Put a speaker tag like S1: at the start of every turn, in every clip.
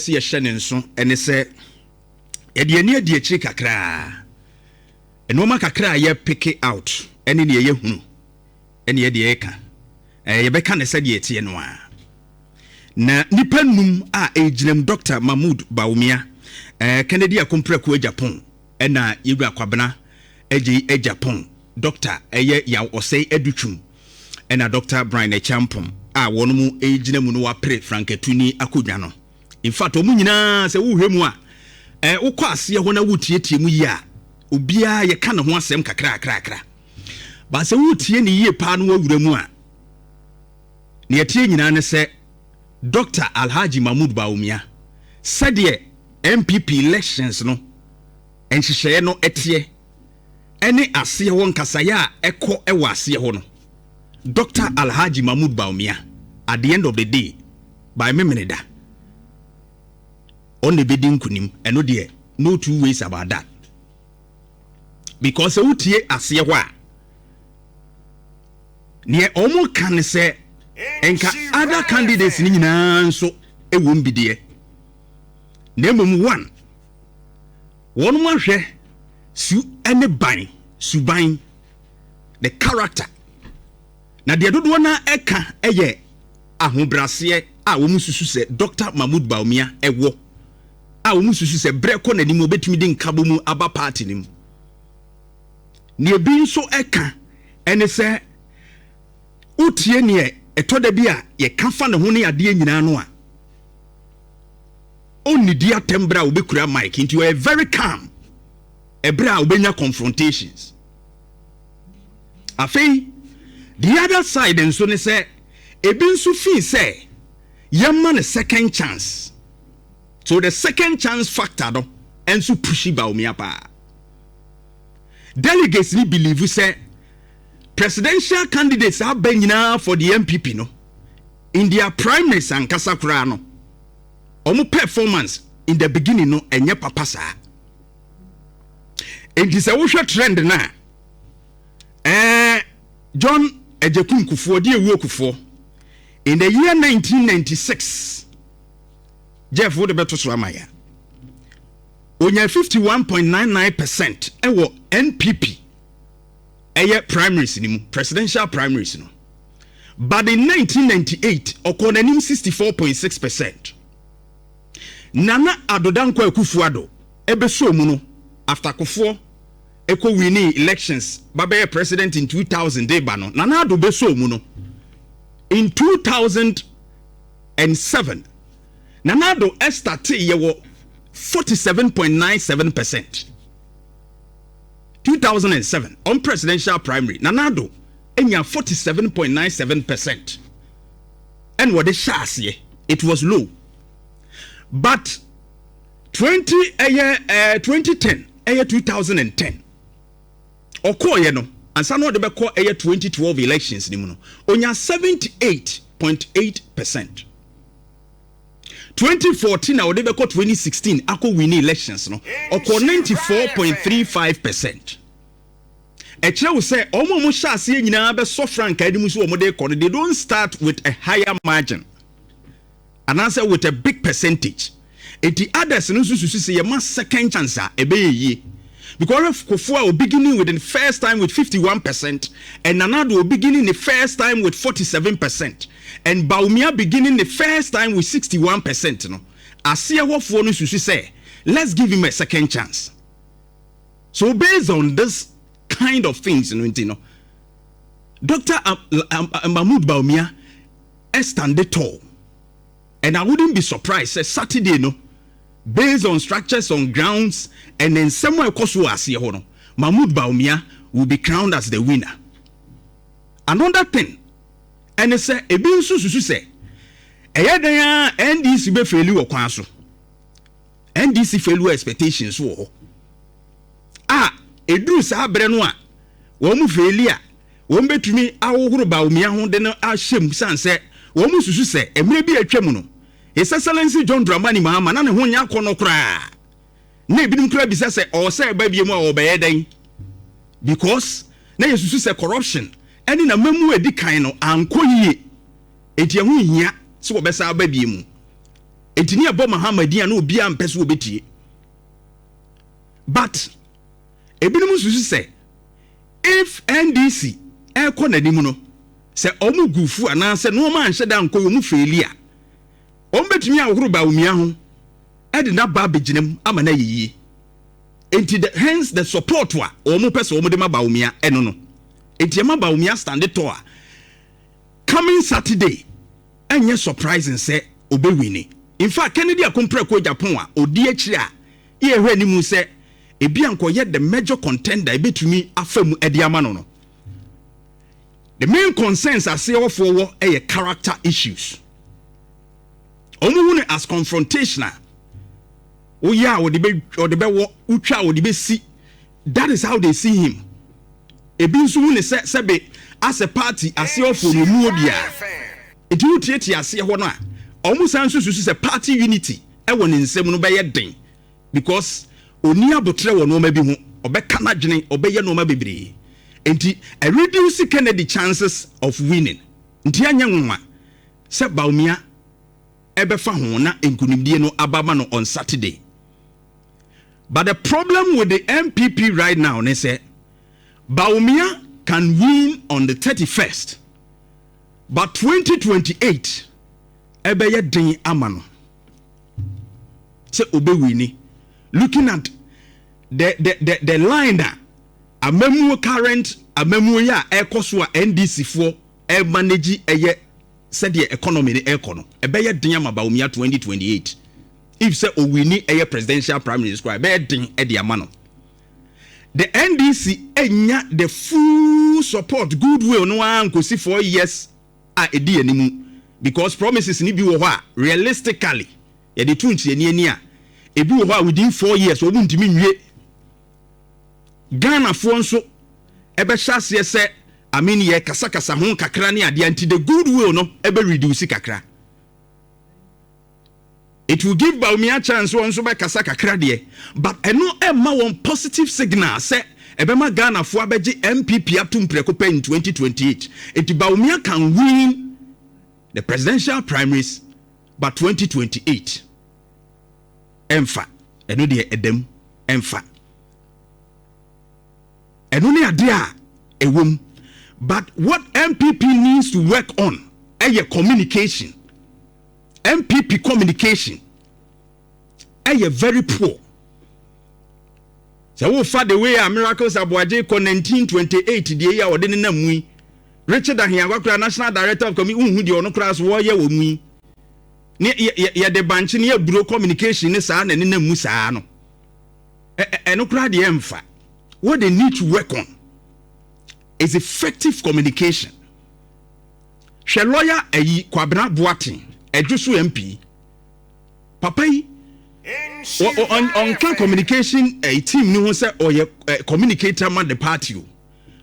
S1: sɛ yɛhyɛ ne nso ne sɛ yɛde ani adi akyiri kakraa. Nneɛma kakra a yɛ pick out ne nea yɛhunu ne yɛde ɛreka. Yɛbɛka ne sɛdeɛ ɛteɛ no ara. Na nipa num a ɛgyina mu, Dr. Mahmood Bawumia, Kennedy Akompreko Agyapong, ɛna Yɛwura Kwabena Agyei Agyapong, Dr. ɛyɛ Yaw Osei Adutwum, ɛna Dr. Brian Acheampong a wɔn mu ɛgyina mu no wapere frankatuni akonnwa no. In fact, wɔn nyinaa sɛ wohwɛ mu a, wokɔ aseɛ hɔ na wotietie mu yie a, obiara yɛka ne ho asɛm kakrakrakra. Ba sɛ wotie ne yie paa no wawura mu a, nea ɛteɛ nyinaa ne sɛ Dr. Alhaji Mahmood Bawumia, sɛdeɛ NPP elections no nhyehyɛeɛ no ɛteɛ ɛne aseɛ hɔ nkasaeɛ a ɛkɔ ɛwɔ aseɛ hɔ no, Dr. Alhaji Mahmood Bawumia, at the end of the day, by memene da ɔno bɛdi nkunim. Ɛno deɛ, no two ways about that, because sɛ wotie aseɛ hɔ a, neɛ ɔmo ka ne sɛ nka other candidates ni nyinaa nso ɛwɔ mu bi deɛ, na mmom one wɔn ahwɛ su ne ban suban, the character, na deɛ dodoɔ no ɛka ɛyɛ ahobrɛaseɛ a wɔn susu sɛ Dr. Mahmood Bawumia ɛwɔ, a wɔn susu sɛ berɛ kɔ n'anim obɛtumi de nkabɔ mu aba party no mu. Nea ebi nso ɛka ɛne sɛ wotie neɛ ɛtɔ da bi a yɛka fa ne ho ne adeɛ nyinaa no a, ɔnnidi atɛm berɛ a wobɛkura mic, nti ɔyɛ very calm ɛberɛ a wobɛnya confrontations. Afei the other side nso ne sɛ ebi nso fii sɛ yɛma no second chance, so the second chance factor no ɛnso push Bawumia paa. Delegates ni believe sɛ presidential candidates aba nyinaa for the NPP no, in their primaries ankasa koraa no, ɔmo performance in the beginning no ɛnyɛ papa saa. Nti sɛ wohwɛ trend no a, John Agyekum Kufuor de ewu Kufuor in the year 1996, Jeff, wode bɛto so ama ya, onya 51.99% ɛwɔ NPP ɛyɛ primaries ni mu, presidential primaries no, but in 1998 ɔkɔ n'anim 64.6%. Nana Addo Dankwa Akufo-Addo ɛbɛsɔ mu no, after Kufuor ɛkɔ winning elections babɛyɛ president in 2000 de ba no, Nana Addo bɛsɔ mu no in 2007, Nana Addo ɛ start yɛ wɔ 47.97%. 2007 on presidential primary, Nana Addo enya 47.97% ɛna wɔde hyɛ aseɛ. It was low, but 20 ɛyɛ 2010, ɛyɛ 2010 ɔkɔɔyɛ no ansa na ɔde bɛkɔ ɛyɛ 2012 elections ni mu no, onya 78.8%. 2014 a ɔde bɛkɔ 2016 akɔ win elections no, ɔkɔ 94.35%. Ɛkyerɛ wo sɛ ɔmo a ɔmo hyɛ aseɛ nyinaa bɛsɔ frankaa anim so ɔmo de kɔ no, they don't start with a higher margin anaasɛ with a big percentage. Eti others no nso susu sɛ yɛma second chance a, ɛbɛyɛ yie, because Kufuor a beginning with the first time with 51% and Nana Addo beginning the first time with 47% and Bawumia beginning the first time with 61% no, aseɛ hɔfoɔ no susu sɛ let's give him a second chance. So based on this kind of things no, nti no Dr. Mahmood Bawumia stand tall, and I wouldn't be surprised sɛ Saturday no, based on structures on grounds and nsɛm a ɛkɔ so wɔ aseɛ hɔ no, Mahmood Bawumia will be crowned as the winner. Another thing ɛne sɛ ebi nso susu sɛ ɛyɛ dan a NDC bɛ fail wɔ kwan so. NDC failure expectations wɔ hɔ a eduru saa abirɛ no a wɔn mu fail a, wɔn bɛtumi ahohoro Bawumia ho de no ahyɛ mu, san sɛ wɔn mu susu sɛ mmerɛ bi atwa mu no, His Excellency John Dramani Mahama na ne ho nyɛ akɔ no koraa na ebinom koraa bisa sɛ ɔwɔ sɛ ɛba bie mu a ɔbɛyɛ dɛn, because na yɛsusu sɛ corruption ɛne na mamu edi kan no ankɔ yie, eti ɛho hia sɛ wɔbɛsa aba bie mu. Enti ne ɛbɔ Mahama din a, na obiara mpɛ so wɔbɛtie. But ebinom nsusu sɛ if NDC ɛrekɔ n'anim no, sɛ ɔmo gu fu anaasɛ nneɛma anhyɛ da nkɔ yi, ɔmo fail a, wɔn bɛtumi ahohoro Bawumia ho ɛde n'aba abɛgyina mu ama no ayɛ yie. Nti hence the support a wɔn pɛ sɛ wɔn de ma Bawumia ɛno no. Nti ɛma Bawumia stand tall a, coming Saturday ɛnyɛ surprising sɛ ɔbɛwin. In fact, Kennedy Akompreko Agyapong a ɔdi akyire a yɛhwɛ anim sɛ ebi ankɔyɛ the major contender ebɛtumi afa mu ɛde ama no, the main concerns aseɛwɔfoɔ wɔ ɛyɛ character issues. Wɔn hu no as confrontational. Woyɛ a, wɔde bɛ ɔde bɛwɔ, wotwa a, wɔde bɛsi. That is how they see him. Ebi nso hu ne sɛ sɛbe asɛ party aseɛwɔfoɔ no ɔmu obiara, nti wotietie aseɛ hɔ no a, wɔn san nso susu sɛ party unity ɛwɔ ne nsam no bɛyɛ den because oni abotrɛ wɔ nneɛma bi ho, ɔbɛka n'adwene, ɔbɛyɛ nneɛma bebree, nti ɛreduce Kennedy chances of winning. Nti ɛnyɛ nwanwa sɛ Bawumia ɛbɛfa ho na nkunimdie no aba ma no on Saturday. But the problem with the NPP right now ne sɛ Bawumia can win on the 31st, but 2028 ɛbɛyɛ den ama no sɛ ɔbɛwin, looking at the line a amamuo, current amamuo yi a ɛrekɔ so a NDC foɔ ɛmanage, ɛyɛ sɛdeɛ economy no ɛrekɔ no, ɛbɛyɛ den ama Bawumia 2028. If sɛ owin ɛyɛ presidential primaries koraa, ɛbɛyɛ den ɛde ama no. The NDC enya the full support, goodwill no ara nkosi 4 years a ɛdi anim, because promises ni bi wɔ hɔ a, realistically, yɛde tu nkyɛnni ani a, ebi wɔ hɔ a within 4 years wɔn ntumi nwie. Ghanafoɔ nso ɛbɛhyɛ aseɛ sɛ, I mean, yɛ kasakasa ho kakra ne adeɛ, nti the goodwill no ɛbɛ reduce kakra. It will give Bawumia chance, wɔn nso bɛkasa kakra deɛ, but ɛno ɛmma wɔn positive signal sɛ ɛbɛma Ghanafoɔ abɛgye NPP ato mprɛko pɛ in 2028. Nti Bawumia can win the presidential primaries, but 2028 ɛmfa. Ɛno deɛ ɛdam ɛmfa. Ɛno ne adeɛ a ɛwɔ mu. But what NPP needs to work on ɛyɛ communication. NPP communication ɛyɛ very poor. Sɛ wofa the way a Miracles Aboagye kɔ 1928 deɛ yi a ɔde nenam mu yi, Richard Ahiagbah koraa, national director of commu, wohu deɛ ɔno koraa so wɔreyɛ wɔ mu yi, ne yɛde bankye ne aburo communication ne saa na nenam mu saa no, ɛno koraa deɛ ɛmfa. What they need to work on is effective communication. Hwɛ lawyer ayi Kwabena Boateng, Ejisu MP papa yi, ɔnka communication team ni ho sɛ ɔyɛ communicator ma the party o,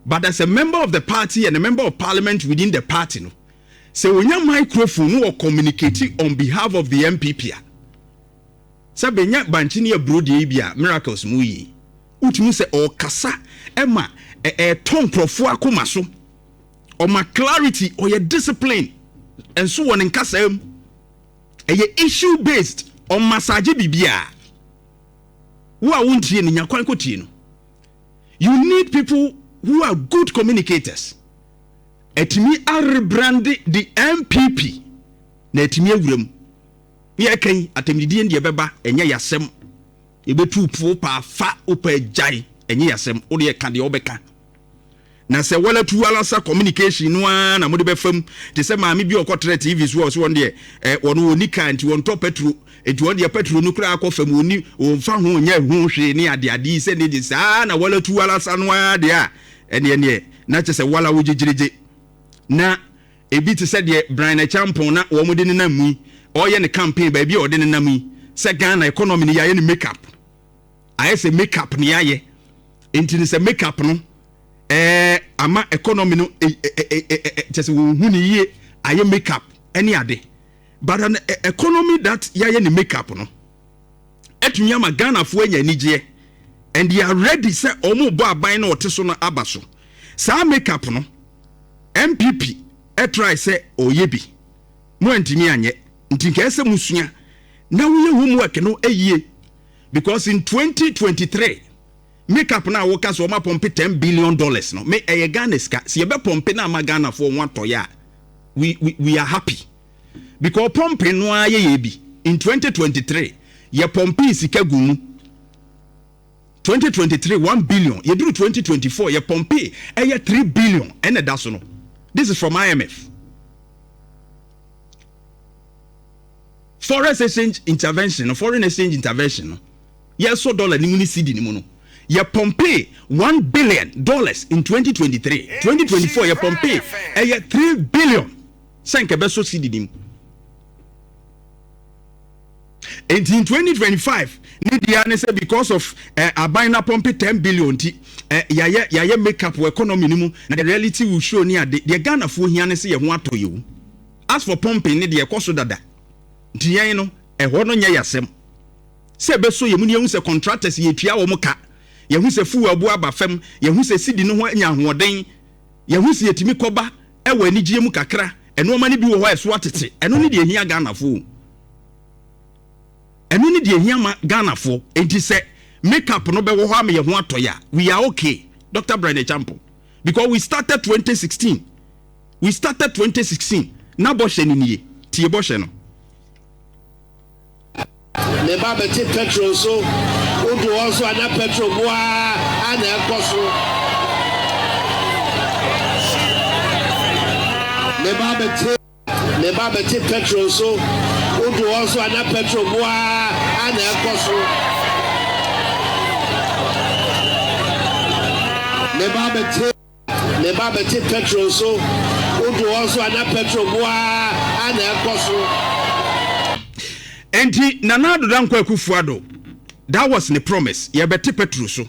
S1: but as a member of the party and a member of parliament within the party no, sɛ onya microphone no, wɔ communicate on behalf of the NPP a, sɛ bɛnya bankye ne aburo deɛ yi bi a Miracles mu yi, wotumi sɛ ɔkasa ɛma ɛɛtɔ nkurɔfoɔ akoma so, ɔma clarity, ɔyɛ discipline nso wɔ ne nkasa mu, ɛyɛ issue based, ɔmasagye biribiara. Wo a wontie no, nya kwan kɔtie no. You need people who are good communicators. Ɛtumi arebrand the NPP na ɛtumi awura mu. Ne yɛka atɛmdidie deɛ bɛba, ɛnyɛ yasɛm. Yɛbɛtu po pa fa wopɛ gyae, ɛnyɛ yasɛm. Wode yɛka deɛ wobɛka na sɛ wala tu alasa communication no ara na mode bɛfam te sɛ maame bi a ɔkɔtrɛ TV so a ɔsɛ wɔn deɛ wɔn wɔni kaa nti wɔntɔ petrol, nti wɔn deɛ petrol no koraa akɔ fam, wɔni wɔmfa ho nyɛ ho hwee ne adeade yi sɛ ne de saa na wala tu alasa no ara deɛ a, ɛneɛ neɛ na kyɛ sɛ wala wo gyegyeregye na ebi te sɛ deɛ Bryan Acheampong na wɔn de nenam mu yi, ɔreyɛ ne campaign baabi a ɔde nenam yi sɛ Ghana economy no yɛayɛ ne makeup, ayɛ sɛ makeup ne yɛayɛ, nti ne sɛ makeup no ama economy no ɛ ɛ ɛ ɛ kyɛ sɛ wɔn hu ne yie, ayɛ makeup ɛne ade. But an economy that yɛayɛ ne makeup no ɛtumi ama Ghanafoɔ anya anigyeɛ and they are ready sɛ wɔn bɔ aban na ɔte so no aba so. Saa makeup no, NPP ɛtry sɛ ɔyɛ bi, mo antumi anyɛ, nti nka ɛsɛ mo sua. na woyɛ homework no yie, because in 2023 makeup no a woka sɛ wɔn apɔmpe $10 billion no, me ɛyɛ Ghana sika. Sɛ yɛbɛ pɔmpe na ama Ghanafoɔ ho atɔyɛ a, we are happy, because pɔmpe no ara yɛyɛ bi. In 2023 yɛ pɔmpe sika gu mu, 2023 1 billion, yɛduru 2024 yɛ pɔmpe ɛyɛ 3 billion ɛna ɛda so no. This is from IMF. Forex exchange intervention no, foreign exchange intervention no, yɛsɔ dollar ne mu ne cedi ne mu no, yɛ pɔmpe $1 billion in 2023. 2024 yɛ pɔmpe ɛyɛ 3 billion sɛ nkɛ bɛsɔ cedi ne mu. Nti in 2025 ne deɛ ne sɛ because of aban na pɔmpe 10 billion ti yɛayɛ make up wɔ economy no mu, na the reality will show ne ade. Deɛ Ghanafoɔ hia ne sɛ yɛ ho atɔ yɛ wo. As for pumping ne deɛ, ɛkɔ so dada, nti yɛn no ɛhɔ no nyɛ yɛasɛm sɛ ɛbɛso yɛ mu ne yɛhu sɛ contractors yɛtua wɔn ka, yɛhu sɛ fuel abo aba fam, yɛhu sɛ cedi no ho anya ahoɔden, yɛhu sɛ yɛtumi kɔba ɛwɔ anigyeɛ mu kakra. Ɛnoɔma no bi wɔ hɔ a ɛso atete. Ɛno ne deɛ ɛhia Ghanafoɔ, ɛno ne deɛ ɛhia ma Ghanafoɔ. Enti sɛ makeup no bɛwɔ hɔ ama yɛn ho atɔ yɛ a, we are okay, Dr Bryan Acheampong, because we started 2016, we started 2016 na bɔhyɛ no nie. Tie bɔhyɛ no.
S2: Ne ba bɛte petrol so, wodu hɔ nso ana petrol boaa ana ɛkɔ soro. Ne ba bɛte petrol so, wodu hɔ nso ana petrol boaa ana ɛkɔ soro. Ne ba bɛte petrol so, wodu hɔ nso ana petrol boaa ana ɛkɔ soro.
S1: Enti Nana Addo Dankwa Akufo-Addo, that was ne promise, yɛbɛte petrol so.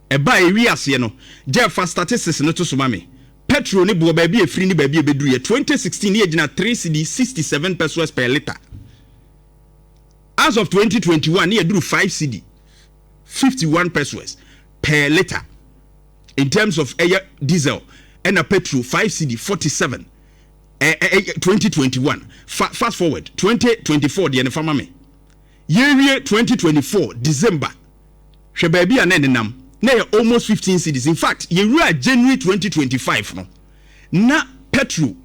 S1: Ɛba ewi aseɛ no, Jeff, fa statistics no to so ma me. Petrol ne boɔ, baabi efiri ne baabi ebeduru yɛ, 2016 ne yɛgyina 3 cedi 67 pesewas per litre. As of 2021 ne yɛduru 5 cedi 51 pesewas per litre in terms of ɛyɛ diesel, ɛna petrol 5 cedi 47 2021. Fast forward 2024 deɛ ne fama me, yɛwie 2024 December, hwɛ baabi a na ɛnenam na yɛ almost 15 cedis. In fact, yɛwura January 2025 no na petrol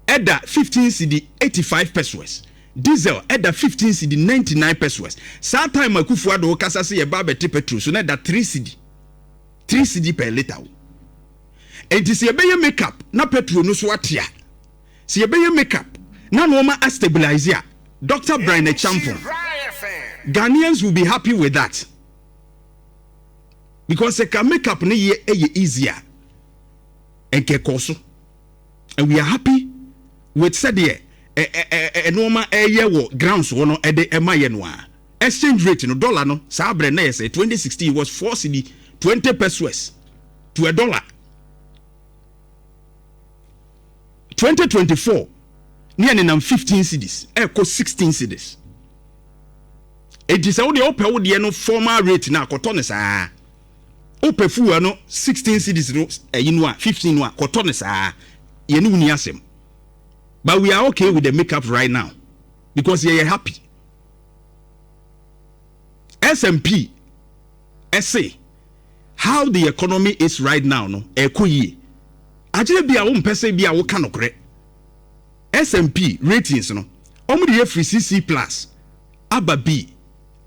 S1: ɛda 15 cedi 85 pesewas, diesel ɛda 15 cedi 99 pesewas. Saa time Akufo Addo kasa sɛ yɛba abɛte petrol so na ɛda 3 cedi, 3 cedi per litre o. Enti sɛ yɛbɛyɛ makeup na petrol no so ate a, sɛ yɛbɛyɛ makeup na nneɛma astabilize a, Dr Bryan Acheampong, Ghanaians will be happy with that, because sɛ ka makeup no yɛ ɛyɛ easier nkɛ kɔ so, and we are happy with sɛdeɛ ɛ ɛ ɛ nneɛma ɛyɛ wɔ grounds wɔ no ɛde ɛma yɛ no a. Exchange rate no, dollar no, saa abirɛ na yɛ sɛ 2016 was 4 cedi 20 pesewas to a dollar. 2024 ne yɛ nenam 15 cedis ɛkɔ 16 cedis. Eti sɛ wodeɛ wopɛ wodeɛ no formal rate na akɔtɔ ne saa, wopɛ fuel no 16 cedis no ɛyi no a, 15 no a, kɔtɔ ne saa, yɛne wo ni asɛm. But we are okay with the makeup right now because yɛyɛ happy. S&P ɛse how the economy is right now no, ɛkɔ yie. Akyerɛ bi a wompɛ sɛ bi a woka nokorɛ, S&P ratings no, ɔmo de yɛ firi CC+ aba B.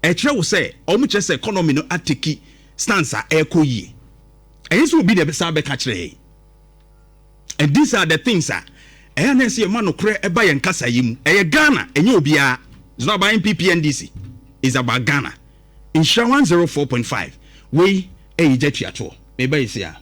S1: Ɛkyerɛ wo sɛ ɔmo kyerɛ sɛ economy no atake stance a ɛkɔ yie. Ɛyɛ sɛ obi na ɛbɛsa bɛka kyerɛ yɛn, and these are the things a ɛyɛ na ɛsɛ yɛma nokorɛ ɛba yɛn kasa yi mu. Ɛyɛ Ghana, ɛnyɛ obiara. It's not about NPP, NDC, it's about Ghana. Nhyira 104.5, wei ɛyɛ gya tuatoɔ meba yi si a.